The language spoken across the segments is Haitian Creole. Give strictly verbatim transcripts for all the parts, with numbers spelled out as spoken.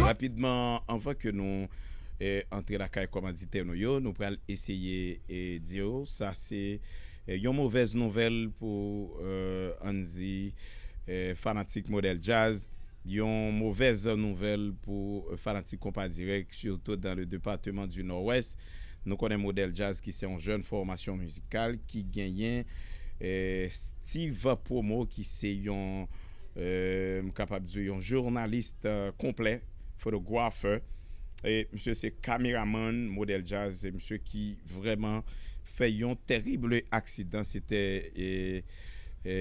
Rapidman, anvan ke nou eh, antre lakay kòmanditè nou yo, nou pral eseye eh, di yo sa se eh, yon movèz nouvèl pou eh, ann di eh, fanatik modèl djaz, yon movèz nouvèl pou eh, fanatik konpa dirèk, surtout dans le département du Nord-Ouest. Nou konnen modèl djaz ki se yon jèn fòmasyon mizikal ki genyen eh, Steve Promo ki se yon eh, m kapab di yon jounalis eh, konplè, photographer. E misye se kameraman, modèl djaz, se misye ki vrèman fè yon tèrib aksidan. Se te, e, e,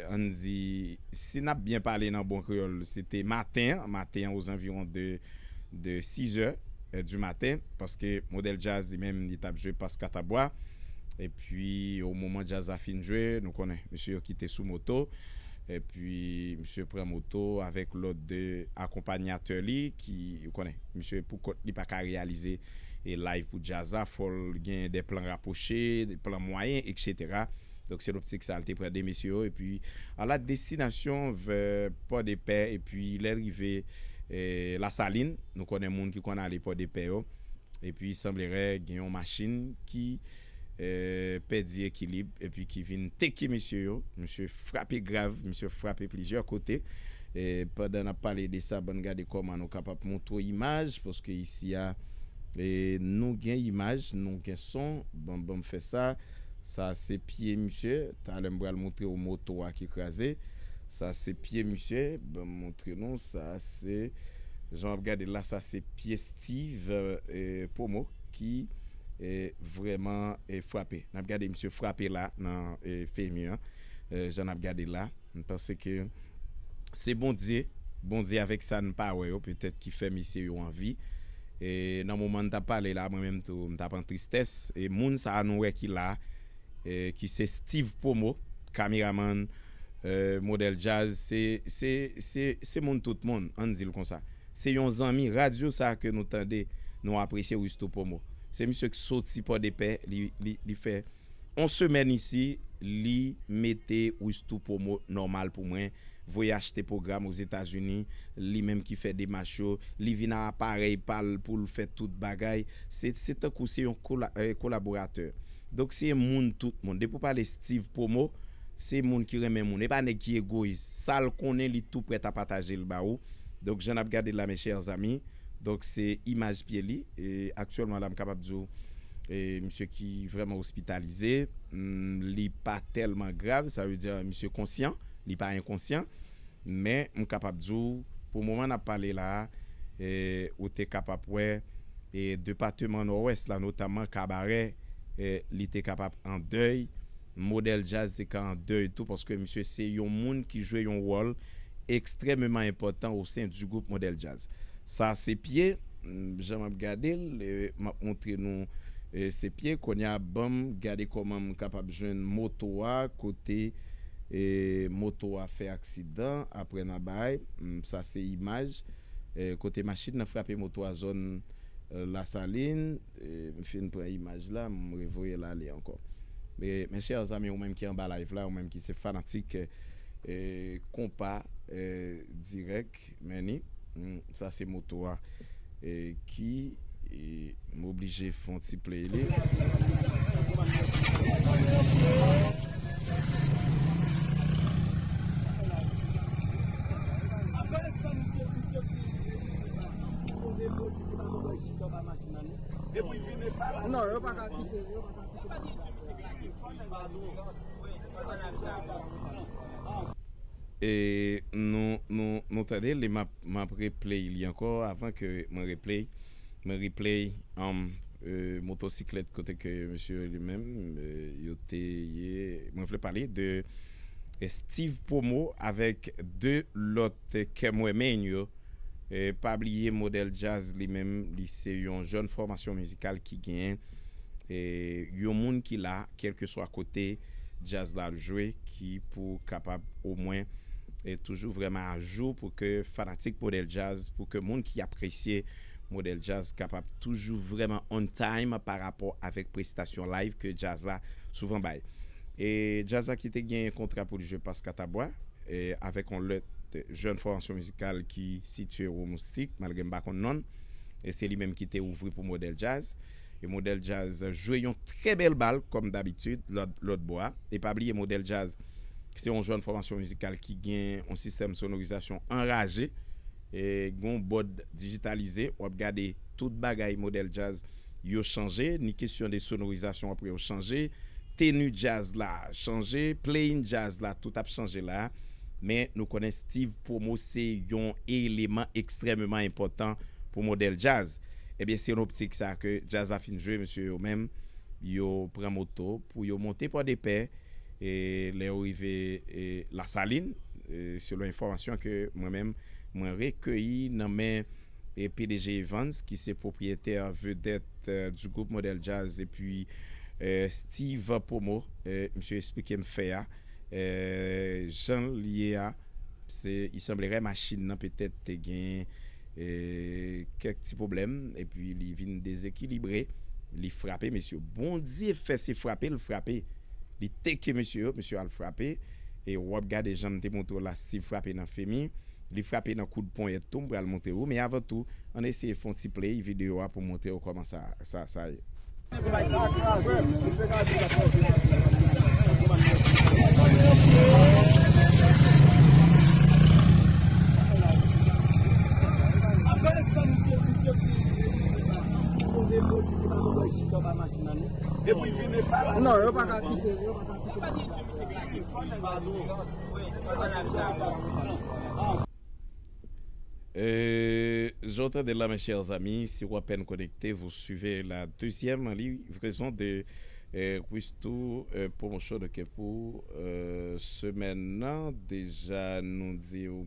ann di, si n ap byen pale nan bon kreyòl, se te maten an, maten an, ozanviwon de, de sizè, e, di maten, paske modèl djaz li menm, li t ap jwe Paskatabwa. Epi, o moman djaz la fin jwe, nou konnen, mesye yo kite sou moto. Epi, misye pran moto avèk lòt de akonpanyatè li, ki, ou konnen, misye pou kont li pa ka reyalize e live pou djaz la, fò l gen de plan rapwoche, de plan mwayen, etsetera. Donk, se loptik sa, l te pran de mesye yo, epi a la destinasyon vè Pòdepè, epi lè l rive eh, Lasalin, nou konnen moun ki konn ale Pòdepè yo, epi sanblere gen yon machin ki eh, pèdi ekilib epi ki vin teke mesye yo. Mesye frape grav, mesye frape plizyè kote. Eh, pandan n ap pale de sa, bann gade kòman nou kapab montre imaj, paske isi a eh, nou gen imaj, nou gen son. Ban, ban m fè sa. Sa se pye misye. Talè m pral montre w moto a ki kraze. Sa se pye misye. Ban m montre nou. Sa se, jan w ap gade la, sa se pye Steve eh, Promo ki eh, vrèman eh, frape. N ap gade misye frape la nan eh, femi an. Eh, jan n ap gade la. M panse ke se Bondye, Bondye avèk sa n pa wè yo, petèt ki fè mesye yo anvi. E nan moman n t ap pale la, mwen menm tou, m t ap an tristès. E moun sa a nou wè ki la, e ki se Steve Promo, kameraman, e, modèl djaz, se, se, se, se moun tout moun, ann di l konsa. Se yon zanmi, radyo sa a ke nou tande, nou apresye Wisto Promo. Se misye ki soti Pòdepè, li, li, li fè on semèn isi, li mete Wistou Promo nòmal pou mwen, voye achte pwogram Ozetazini, li menm ki fè demach yo, li vin a aparèy pa l pou l fè tout bagay. Se, se tankou se yon kola, eh, kolaboratè. Donk se moun tout moun. Depi w pale Steve Promo, se moun ki renmen moun. E pa nèg ki egoyis. Sa l konnen, li tou prèt a pataje l ba ou. Donk jan n ap gade l la, mes chers amis, donk se imaj pye li. E aktyèlman la, m kapab di w, e misye ki vrèman ospitalize, mm, li pa tèlman grav, sa vle di misye konsyan, li pa enkonsyan. Men m kapab di w, pou moman n ap pale la a, e, ou te kapab wè, e, depatman Nòdwès la, notamman Kabarè, e, li te kapab an dèy. Modèl Djaz te ka an dèy tou, paske misye se yon moun ki jwe yon wòl ekstrèmeman enpòtan o sen di gwoup Modèl Djaz. Sa se pye, mm, jan m ap gade l, e, m ap montre nou, e, se pye. Kounye a, ban m gade kòman m kapab jwenn moto a, kote, e, moto a fè aksidan, apre n a bay. Mm, sa se imaj, e, kote machin nan frape moto a zòn, e, Lasalin. E, m fin pran imaj la, m revoye l ale ankò. Men, mes chers amis, ou menm ki anba live la, ou menm ki se fanatik, e, konpa, e, dirèk, men ni, mm, sa se moto a, e, ki, e, m oblije fè yon ti play li. Non, yo pa ka kite, yo pa ka kite. E nou, nou, nou tande li, m ap, m ap replay li ankò avan ke mwen replay. Mwen replay, um, e, motosiklèt kote ke mesye li menm, e, yo te ye. Mwen vle pale de, e, Steve Promo avèk de lòt kè mwen men yo. E, pa bliye Modèl Djaz li menm, li se yon jèn fòmasyon mizikal ki genyen, e, yon moun ki la, kèlkeswa kote djaz la ap jwe, ki pou kapab omwen, e, toujou vrèman ajou pou ke fanatik Modèl Djaz, pou ke moun ki apresye Modèl Djaz kapab toujou vrèman on time pa rapò avèk prestasyon live ke djaz la souvan bay. E djaz la ki te gen kontra pou l jwe Paskatabwa, e, avèk yon lòt, jèn fòmasyon mizikal ki sitiye Wo Moustik, malgre m pa konn non l. E se li menm ki te ouvri pou Modèl Djaz. E Modèl Djaz jwe yon trè bèl bal, kòm dabitid, lòt, lòt bò a. E pa bliye Modèl Djaz, se yon jèn fòmasyon mizikal ki gen yon sistèm sonorizasyon anraje. E gen yon bòd dijitalize, w ap gade tout bagay Modèl Djaz yo chanje, ni kesyon de sonorizasyon apre yo chanje, teni djaz la chanje, playing djaz la, tout ap chanje la. Men nou konnen Steve Promo se yon eleman ekstrèmeman enpòtan pou Modèl Djaz. Ebyen, se nan optik sa ke djaz la fin jwe, mesye yo menm, yo pran moto pou yo monte Pòdepè, e lè yo rive, e, Lasalin, e, selon enfòmasyon ke mwen menm, mwen rekeyi nan men, e, P D G Evans, ki se pwopriyetè vedèt, e, du groupe Modèl Djaz, epi, e, Steve Promo, e, misye esplike m fè a, e, jan l ye a, se, il semblerait machin nan petèt te gen, e, kèk ti pwoblèm, epi li vin dezekilibre, li frape, mesye. Bondye fè se frape l frape. Li teke mesye yo, mesye al frape. E w ap gade jan m te montre w la, Steve frape nan femi, li frape nan koud ponyèt tou, m pral montre w. Men avan tou, ann eseye fè yon ti play videyo a pou m montre w kòman sa, sa, sa ye. Non, yo pa ka kite, yo pa ka kite. Euh, jan w tande la, mes chers amis, si w apèn konekte, vous suivez la deuxième livraison de euh, Christoo euh, Promotion, ok, pou euh, semèn nan. Deja, nou di w,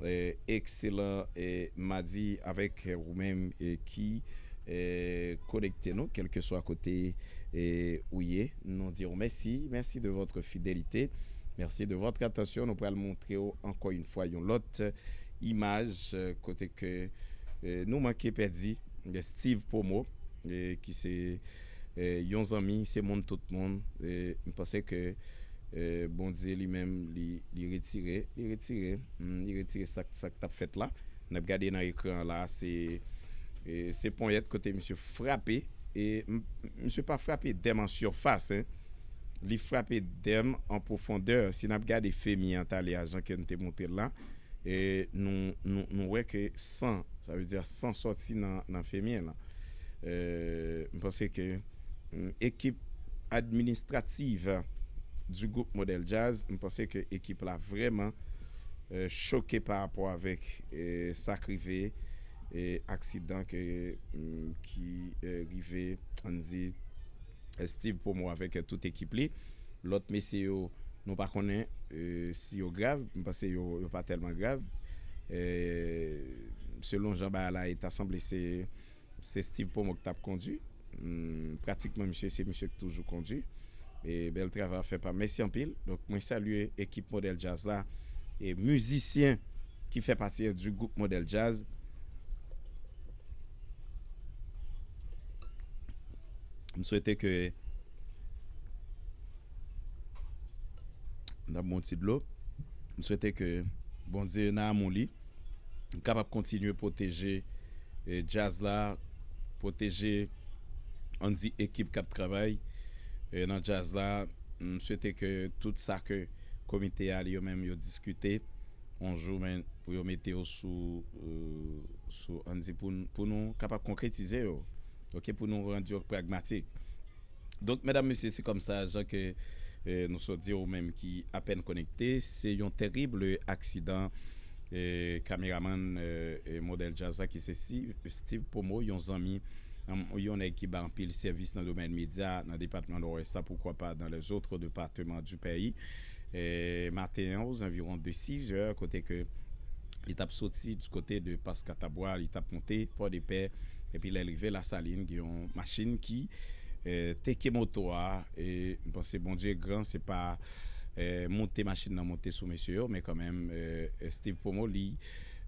euh, ekselan, euh, madi avèk ou menm, euh, ki, euh, konekte nou, kèlkeswa kote, euh, ou ye. Nou di w mèsi, mèsi de votre fidélité, mèsi de votre attention. Nou pral montre w ankò yon fwa yon lòt imaj, euh, kote ke, euh, nou manke pèdi, euh, Steve Promo, euh, ki se, euh, yon zanmi, se moun tout moun. Euh, m panse ke, euh, Bondye li menm, li, li retire, li retire, hmm, li retire sa, sa k t ap fèt la. N ap gade nan ekran an la, se, euh, se ponyèt kote misye frape. E m- misye pa frape dèm an sifas, en. Li frape dèm an pwofondè. Si n ap gade femi an talè a, jan ke n te montre l la, e nou, nou, nou wè ke san, sa vle di san sòti nan, nan femi an lan. Euh, m panse ke, mm, ekip administrativ du groupe Modèl Djaz, m panse ke ekip la vrèman, euh, choke pa rapò avèk, euh, sa k rive, euh, aksidan ke, mm, ki, euh, rive, ann di, euh, Steve Promo avèk, euh, tout ekip li. Lòt mesye yo, nou pa konnen, euh, si yo grav, m panse yo, yo pa tèlman grav. Euh, selon jan bagay la ye, ta sanble se, se Steve Promo ki t ap kondui. Hmm, pratikman, misye, se misye ki toujou kondui. E bèl travay ap fè pa. Mèsi anpil. Donk, mwen salye ekip Modèl Djaz la e mizisyen ki fè pati du groupe Modèl Djaz. M swete ke N ap bwè yon ti dlo. M swete ke Bondye nan amou li kapab kontinye pwoteje, eh, djaz la, pwoteje, ann di, ekip k ap travay, eh, nan djaz la. M swete ke tout sa ke komite a li yo menm yo diskite, yon jou, men, pou yo mete yo sou, eh, sou, ann di, pou n- pou nou kapab konkretize yo. Oke, pou nou rann yo pragmatik. Donk, medam, mesye, se kòmsa, jan ke, eh, nou sot di, ou menm ki apèn konekte, se yon tèrib aksidan, eh, kameramann, eh, eh, Modèl Djaz la, ki se Si- Steve Pomo, yon zanmi, yon, yon nèg ki bay anpil sèvis nan domèn medya, nan depatman Nòdwès la, poukwa pa dans les autres départements du pays. Eh, maten an, aux environs de six heures, kote ke li t ap soti du kote de Pas Katabwa, li t ap monte Pòdepè, epi lè l rive Lasalin, gen yon machin ki, eh, teke moto a, e m panse Bondye gran, se pa, eh, monte machin nan monte sou mesye yo, men kanmenm, eh, Steve Pomo, li,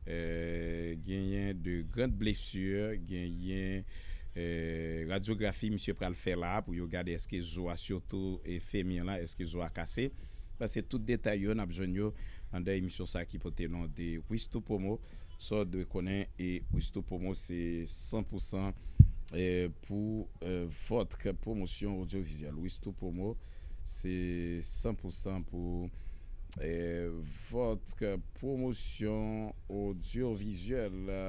eh, genyen de grandes blessures, genyen, eh, radyografi misye pral fè la pou yo gade èske zo a, sitou, e, femi an la, èske zo a kase. Paske tout detay yo, n ap jwenn yo anndan emisyon sa ki pote non de Wisto Promo. Sa w dwe konnen, e Wisto Promo se san pou san, e, pou, e, votre promotion audiovisuelle. Wisto Promo se san pou san pou, e, votre promotion audiovisuelle.